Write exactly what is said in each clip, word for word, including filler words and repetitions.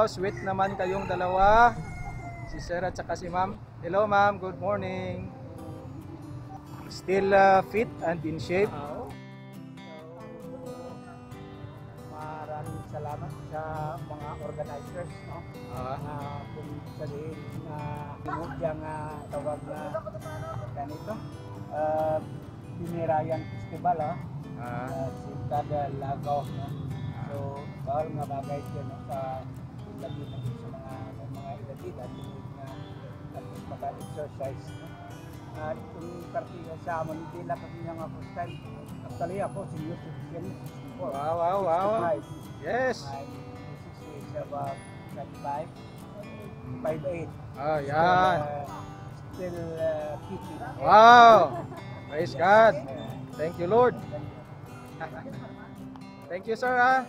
Sweet naman kayong dalawa. Si Sir at saka si Ma'am. Hello, Ma'am. Good morning. Still, uh, fit and in shape. Maraming salamat sa mga organizers, no? Ah. Ah, kung sabihin na, ah, tawag na ganito, ah, Binirayan Festival, ah. Ah. Ah, Ciudad Lagaw, no? Ah. So, bahul nga bagay 'to, no, sa lagi na sa mga, mga edad-edad, nga tapos maka-exercise, no? Ah, itong partido sa amun, hindi lang kami nga first time. Actually, ako, senior citizen, sixty-four. Wow, wow, wow. Sixty-five. Yes. My misis is about thirty-five, five eight. Ah, yan. Still, uh, still, uh, kicking. Wow. Praise God. Thank you, Lord. Thank you, sir, ah.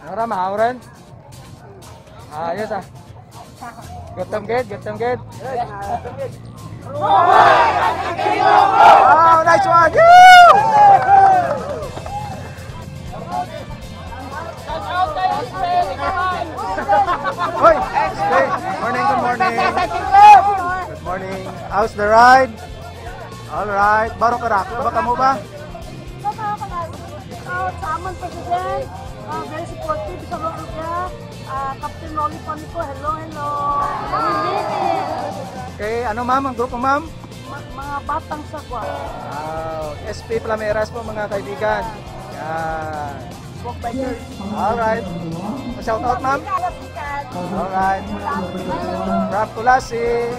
Ano ra, mahaw run? Ah, yes, ah. Gutom gid, gutom gid. Wow, nice one! Yoo! Hoy! Hey, morning, good morning. Good morning. How's the ride? All right. Baro ka ra? Ba kamo ba? Shout out sa amun president, ah, very supportive sa Lord niya. Ah, Captain Rolly Panico, hello, hello. Kay ano, ma'am, ang grupo, ma'am? Ma-, mga Batang Sagwa. Wow. S P Plameras po, mga kaibigan. Yan. All right. Shout out, ma'am. All right. From Culasi.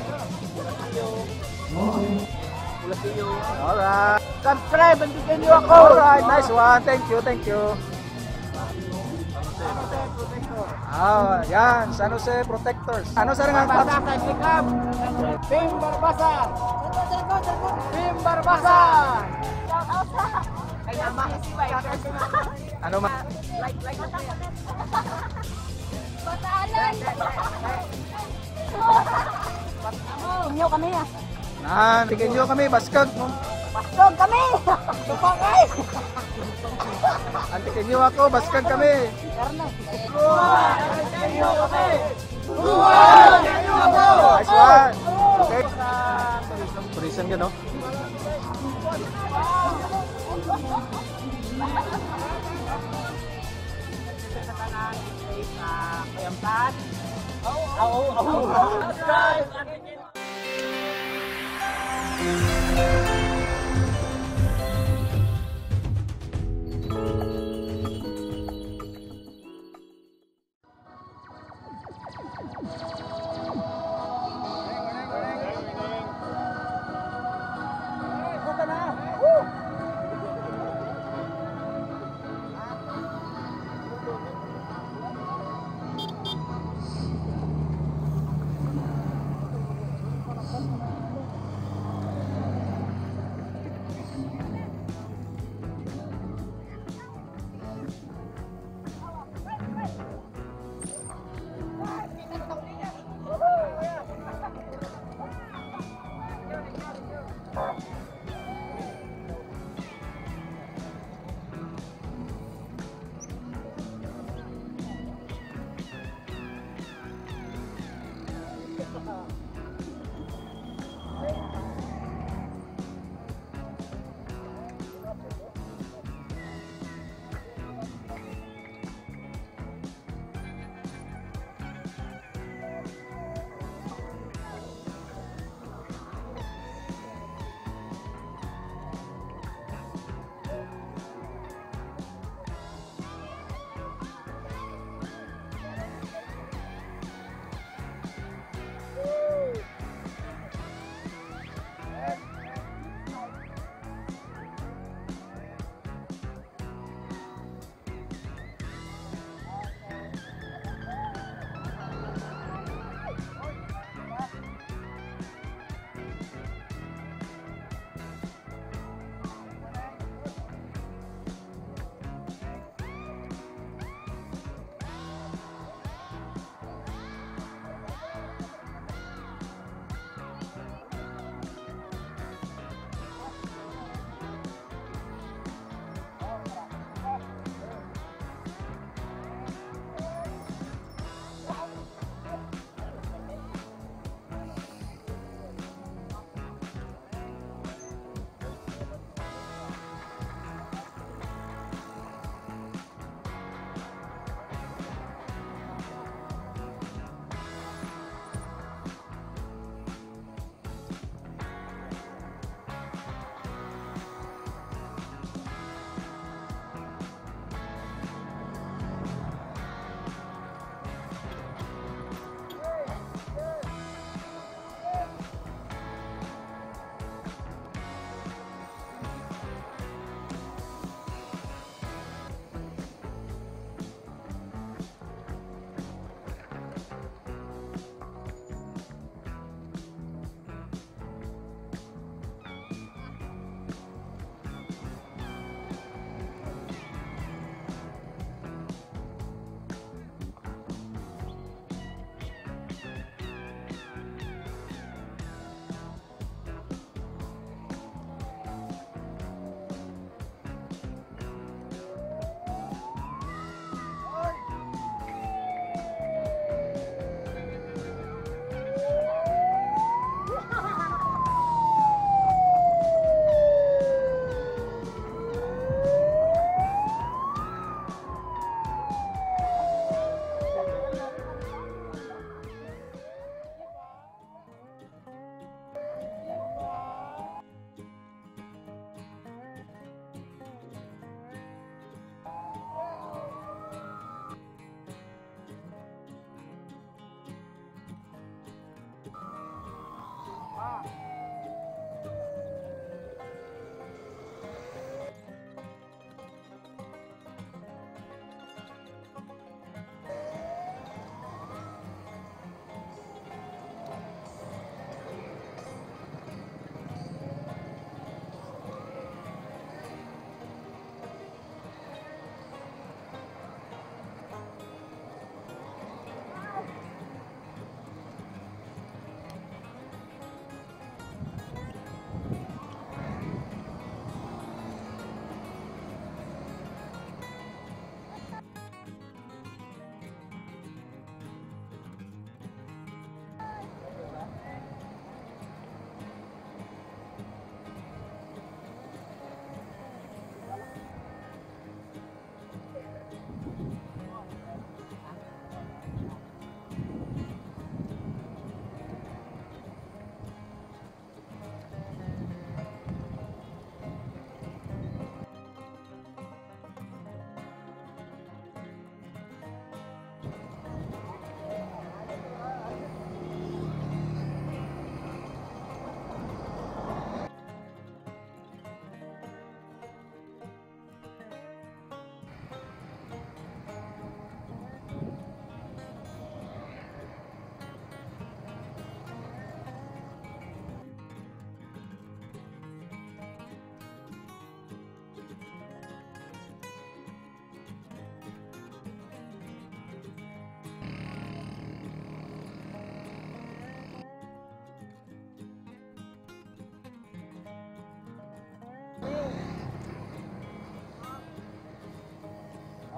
All right. Subscribe, and bigyan niyo ako. All right, nice one. Thank you, thank you. Ah, yan. San Jose Protectors. Ano, sir, nga ang club? Team Barbaza. Team Barbaza. Shout out sa Ano, ma? Like, like, like. Bataalan. Inyo kami, ah. Nan, Antiqueño kami, baskag mo. Baskag kami. Tupakay. Antiqueño ako, baskag kami. Karna. Antiqueño kami. Nice one. Okay. Purisan ka, no?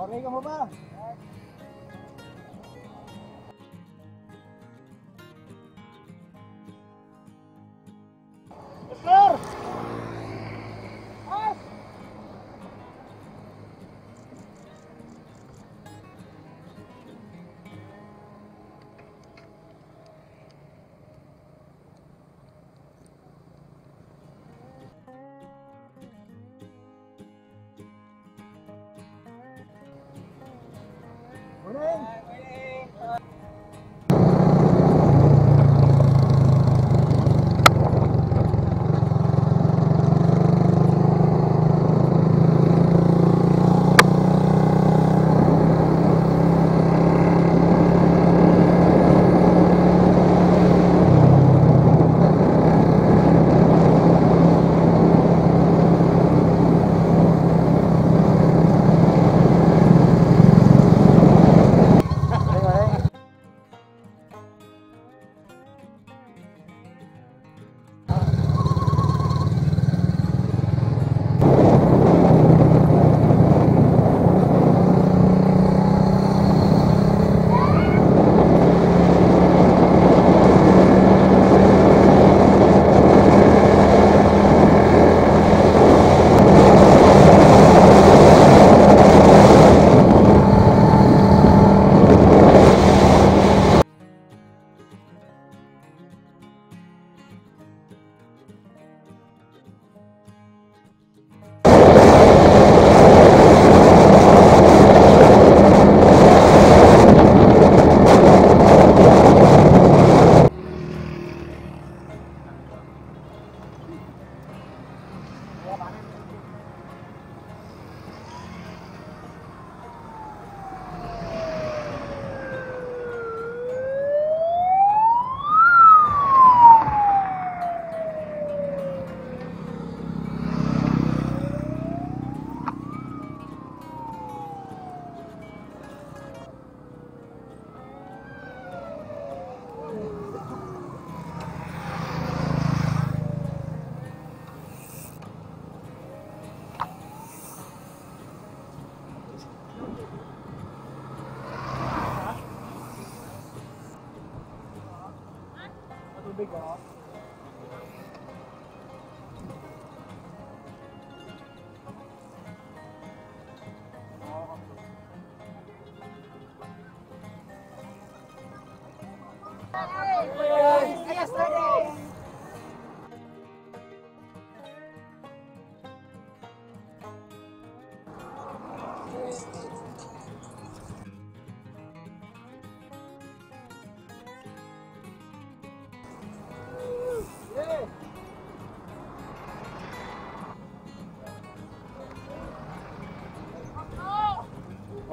Aray ka mo ba? Oscar! As!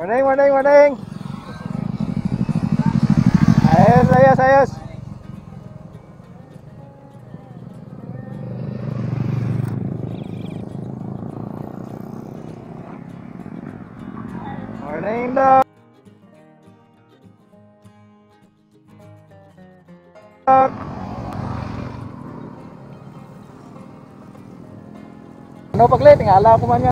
Morning, morning, morning. Ayos, ayos, ayos. Morning daw. Ano, pagli, tingala ko man nga.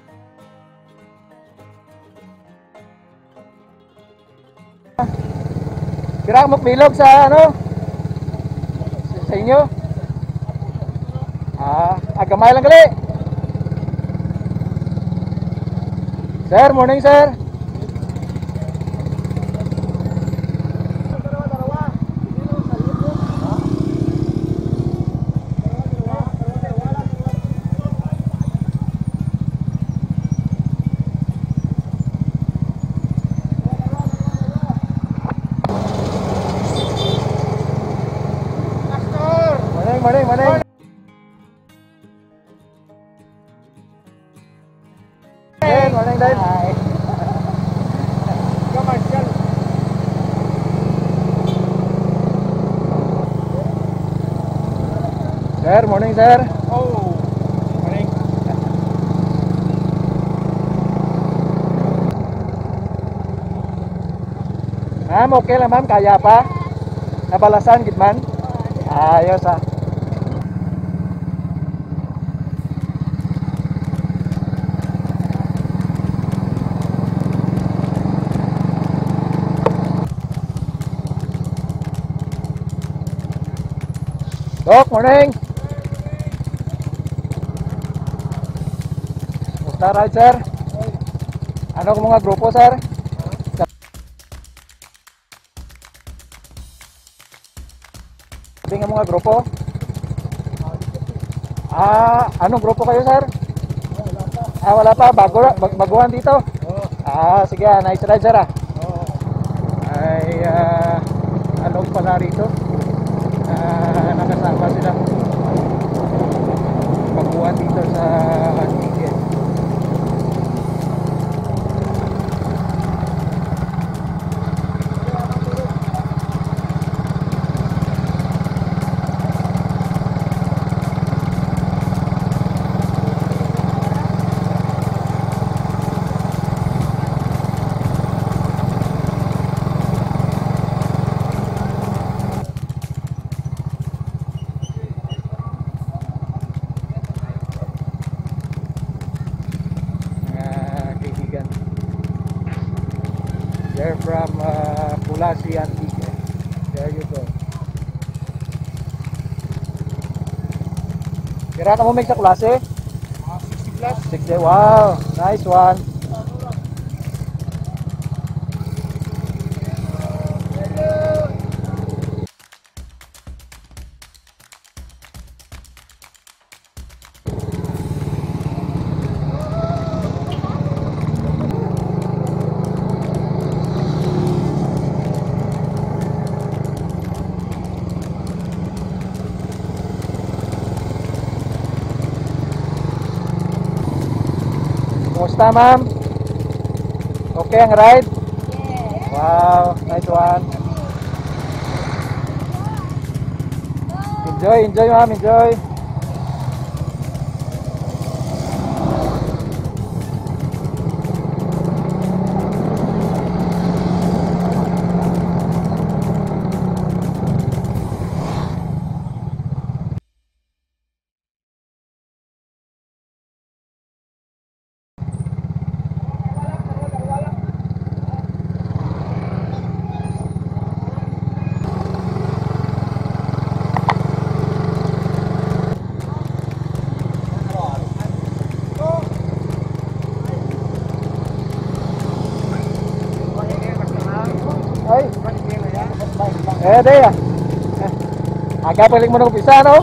Pira mo bilog sa, ano? Sa, sa inyo? Ah, ah, gamay lang gali. Sir, morning, sir. Morning, morning, morning. Morning, morning, Day. Hi. Sir, morning, sir. Oh, morning. Ma'am, okay lang, ma'am? Kaya pa? Nabalasan gid man? Ayos, ah. Doc, morning. Kumusta ride, sir? Ano ka mga grupo, sir? Sabi nga mga grupo? Ah, anong grupo kayo, sir? Ah, wala pa. Bago, bag-, baguhan dito. Ah, sige, ah, nice ride, sir, ah. Ay, ah, ano pala rito? Ah, nakasama sila. Baguhan dito sa Antique. Mga kaibigan. They're from, uh, Culasi, Antique. There you go. Pira na mo, Mig, sa Culasi? Mga sixty plus. Sixty, wow. Nice one. Kumusta, ma'am? Okay ang ride? Yes. Wow, nice one. Enjoy, enjoy, ma'am, enjoy. Ay. Eh, di, ah. Eh. Aga pa lang mo nag-umpisa, no?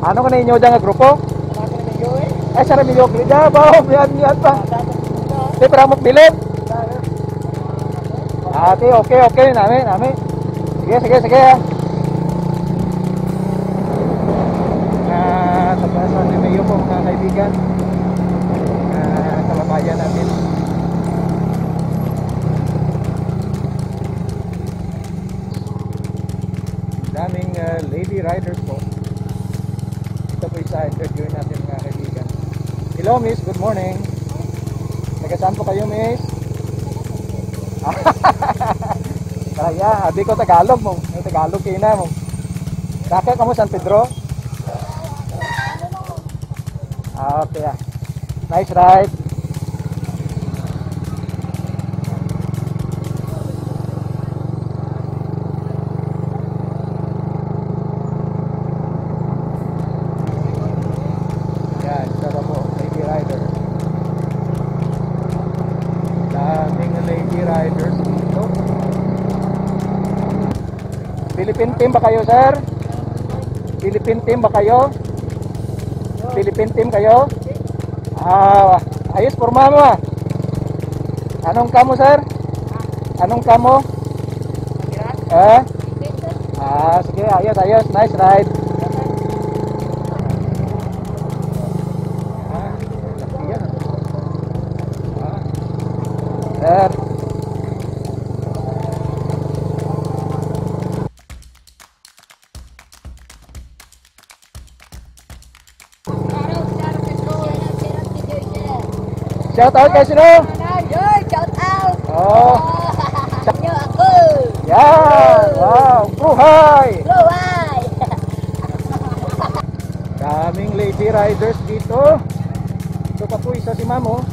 Ano ka na inyo dyan nga grupo? Ay, sa Remilio, kaya ba? Oh, miyan, miyan pa. Di, pero mo bilib. Ah, ti, okay, okay, nami, nami. Sige, sige, sige, ah. Ah, tapasan ni Mayo po, mga kaibigan. Ah, kababayan natin. Daming, ah, lady riders po. Ito po isa interview natin, mga kaibigan. Hello, miss. Good morning. Taga saan po kayo, miss? Kaya, abi ko Tagalog mo. May Tagalog kayo na mo. Kaka kamo San Pedro? Ah, okay, ah. Nice ride. Yan, isa pa po, lady rider. Daming lady riders dito. Philippine team ba kayo, sir? Philippine team ba kayo? Philippine team kayo? Ah, ayos porma mo, ah. Anong kamo, sir? Anong kamo? Eh? Ah, sige, ayos, ayos. Nice ride. Ah, sir. Shout out kay sino? Joy, shout out. Oh. Yo, ako. Yan. Wow. Buhay. Buhay. Daming lady riders dito. Ito pa po, isa si ma'am, oh.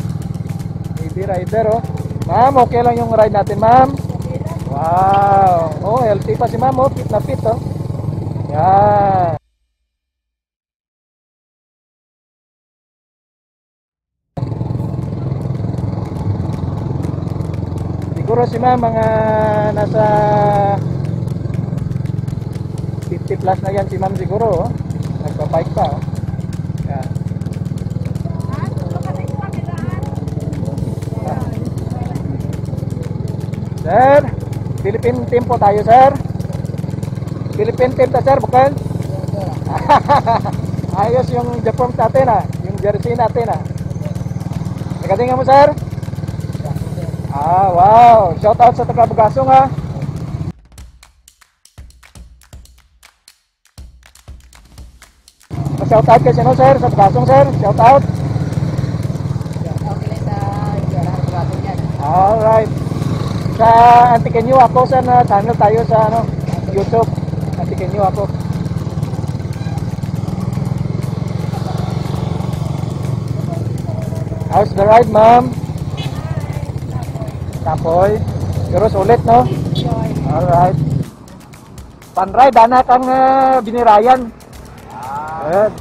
Lady rider, oh. Ma'am, okay lang yung ride natin, ma'am? Wow. Oh, healthy pa si ma'am, oh. Fit na fit, oh. Yan. Siguro si ma'am, mga nasa fifty plus na yan si ma'am siguro, oh. Nagpa-bike pa, oh. Yan. Sir, Philippine team po tayo, sir. Philippine team ta, sir, bukun? Ayos yung uniform natin, ah. Yung jersey natin, ah. Taga-tinga mo, sir? Ah, wow. Shout out sa taga Bugasong, ah. Pa-shout out kay sino, sir? Sa Bugasong, sir? Shout out. Shout out kay sa Jara Bugasong yan. Alright. Sa Antiqueño Ako, sir, na channel tayo sa, ano, YouTube. Antiqueño Ako. How's the ride, ma'am? Kapoy. Pero sulit, no? Alright. Pan-ride, ana kang, eh, binirayan. Ah. Good.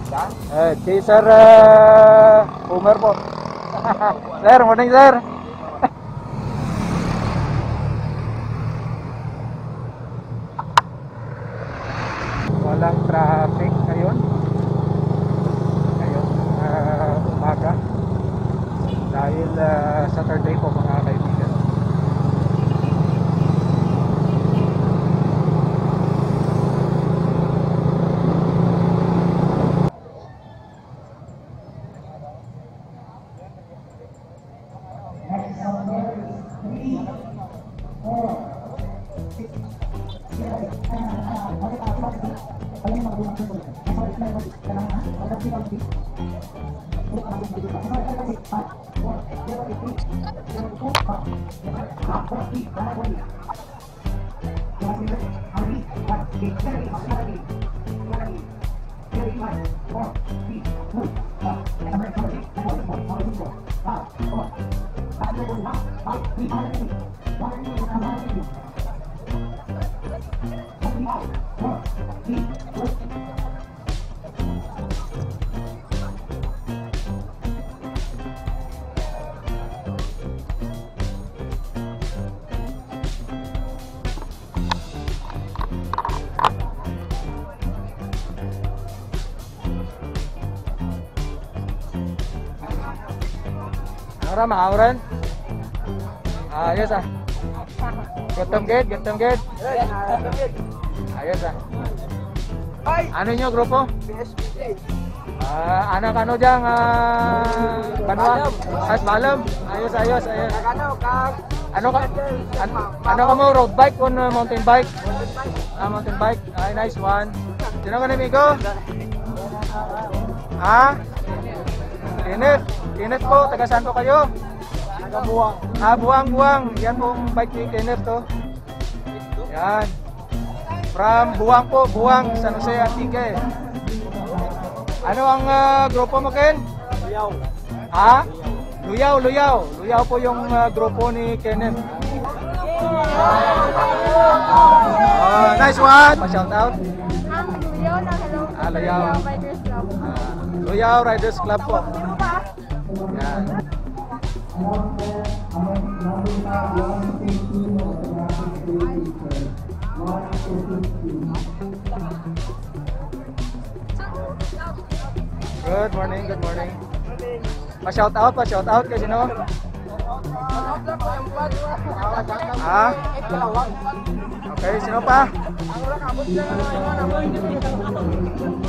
Saan? Eh, kay Sir, eh, Homer po. Sir, morning, sir. Walang traffic ngayon. Ngayong, ah, umaga. Dahil, ah, Saturday po, mga kaibigan. Ora, mauran? Ayos, ah. Gutom gid, gutom gid. Ayos, ah. Ano nyo grupo? Ah, ana kano dyan, ah, banwa? As Balom. Ayos, ayos, ayos. Ano ka, an-, ano kamo, road bike o, ah, mountain bike? Ah, mountain bike. Ay, nice one. Sino ka, amigo? Ha? Kenneth. Kenneth po, taga saan po kayo? Taga Buang. Ah, Buang, Buang. Yan po ang bike ni Kenneth to. Yan. From Buang po, Buang, San Jose, Antique. Ano ang, ah, grupo mo, Ken? Luyaw. Ha? Luyaw, Luyaw. Luyaw po yung, ah, grupo ni Kenneth. Ah, nice one. Pa-shout out. Ang Luyaw na, hello. Ah, Luyaw. Luyaw Riders Club. Ah, Luyaw Riders Club po. Di ba? Yan. Good morning, good morning. Pa-shout out, pa-shout out kay sino? Ha? Okay, sino pa?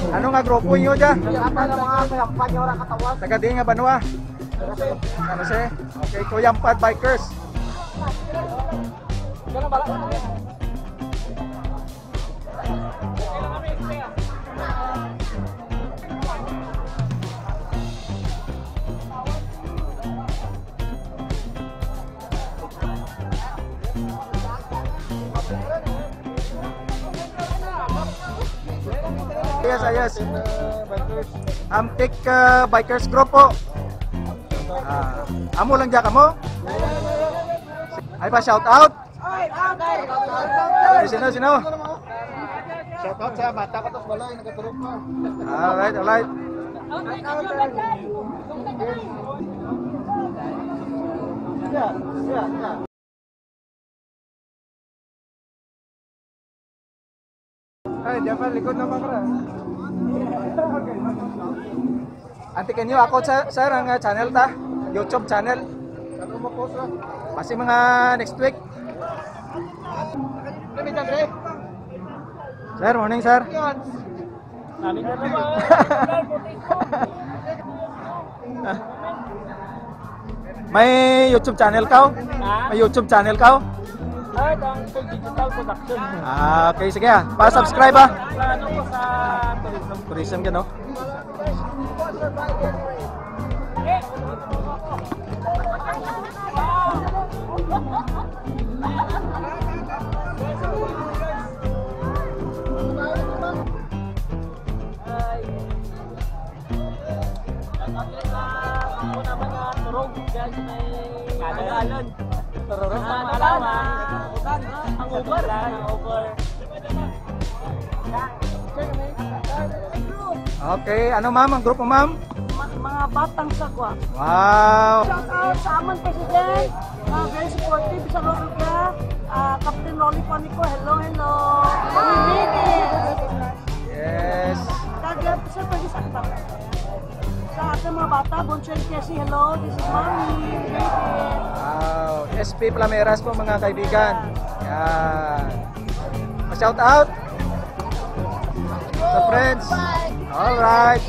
Ano nga grupo nyo dyan? Taga diin nga banwa? San Jose? Okay, Cuyampat Bikers. Yes, yes. Amtik, ah, Bikers Group po. Ah, amo lang dyan kamo? Ay pa-shout out? Ay, sino, sino? Shout out sa bata ko to sa balay, nagaturog pa. Alright, alright. Yeah, yeah, yeah. Ay, di ba, likod na, Makra. Antiqueño, ako, sir, sir, ang, ah, channel ta, YouTube channel. Basi mga next week. Sir, morning, sir. May YouTube channel kaw? Ha? May YouTube channel kaw? Ah, ang Digital Production. Ah, okay, sige, ah. Pa-subscribe, ah. Plano ko sa tourism. Tourism ka, no? Ay. Ako naman nga, turog, guys, may kalan. Turog, ah, mga alawan. Ang over, ah, ang over. Okay, ano, ma'am, ang grupo, ma'am? Ma-, mga Batang Sagwa. Wow. Shout out sa amon president, ah, very supportive sa Royal Club, ah, Captain Rolly Panico, hello, hello. We made it. Yes. Kag, sir, pwede sa akin ba? Sa atun mga bata, Boncho and Cassie, hello, this is Mommy, we made it. Wow, S P Plameras po, mga kaibigan. Yan. Pa-shout out sa friends. Alright.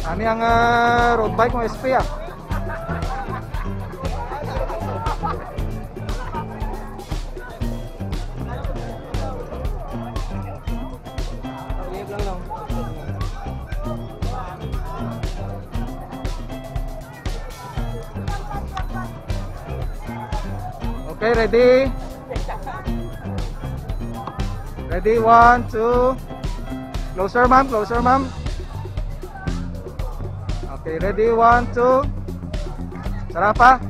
Ani ang, ah, road bike mo, S P, ah. Okay, ready? Ready, one, two. Closer, ma'am. Closer, ma'am. Okay, ready, one, two. Sara pa.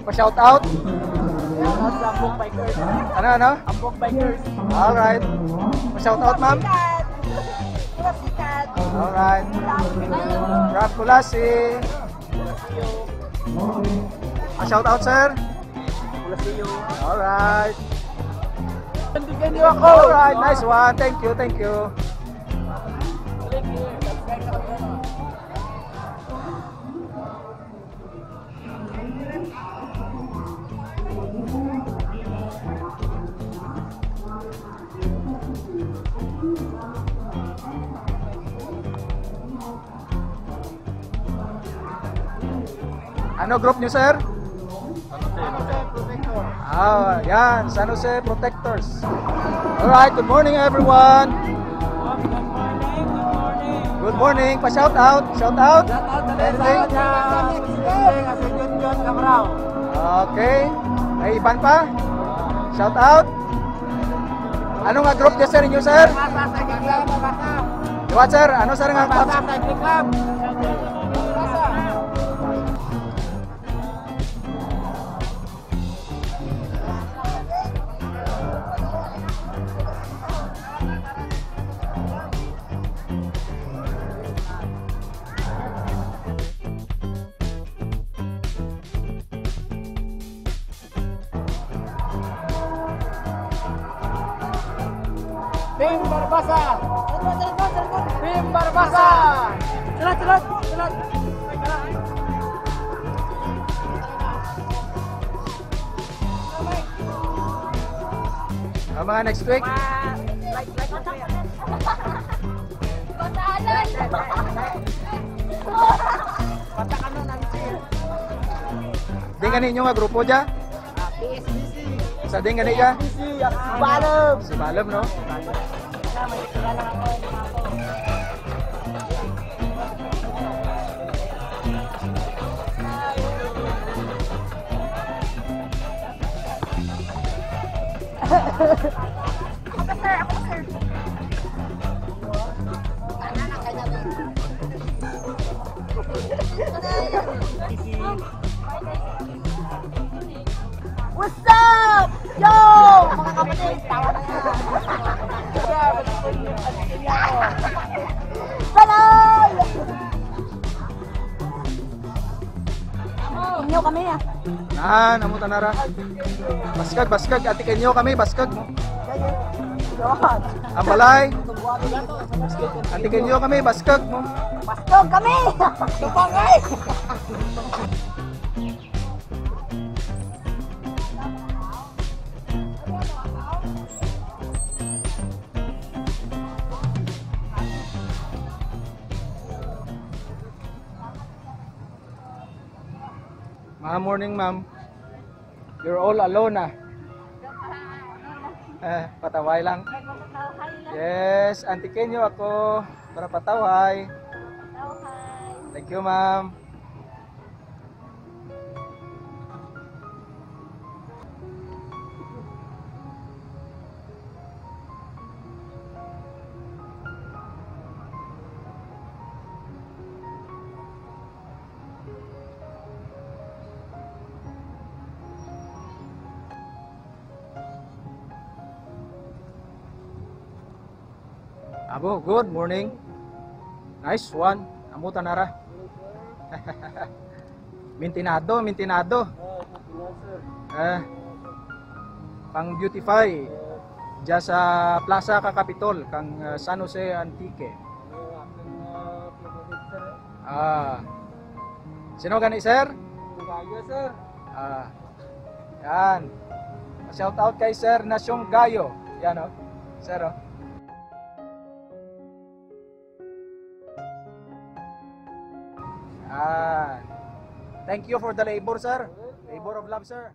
Pa-shout out. Ano, ano? Ambok Bikers. Alright. Pa-shout out, ma'am. Alright. From Culasi. Pa-shout out, sir. Culasi. Alright. Alright, nice one. Thank you, thank you. Ano group niyo, sir? Ah, yan, San Jose Protectors. Alright, good morning, everyone. Good morning. Pa-shout out, shout out. Anything? Okay. May iban pa? Shout out. Ano nga group dya, sir, inyo, sir? Liwat, sir. Ano, sir, nga club? Team Barbaza! Team Barbaza! Tara, tara, tara. Ah, mga next week? Mga Diin gani inyo nga grupo dya? Sa diin gani dya? Sibalom. Sibalom, no? What's up? Yo! Mga kapatid, tawa na nga. Salay! Inyo kami, ah. Nan, amo tana ra. Baskag, baskag. Antiqueño kami, baskag mo. Yan. Ang balay. Antiqueño kami, baskag mo. Baskag kami! Tupangay! Ma'am, morning, ma'am. You're all alone, ah. Eh, patawhay lang. Yes, Antiqueño ako. Para patawhay. Thank you, ma'am. Abo, good morning. Nice one. Amo tana ra. Mintinado, mintinado. Eh, pang-beautify dya sa Plaza ka Capitol kang, eh, San Jose, Antique. Ah. Sin-o gani, sir? Gayo, sir. Ah. Yan. Shout out kay Sir Nasyong Gayo. Yan, oh. Sir, oh. Ah. Thank you for the labor, sir. Labor of love, sir.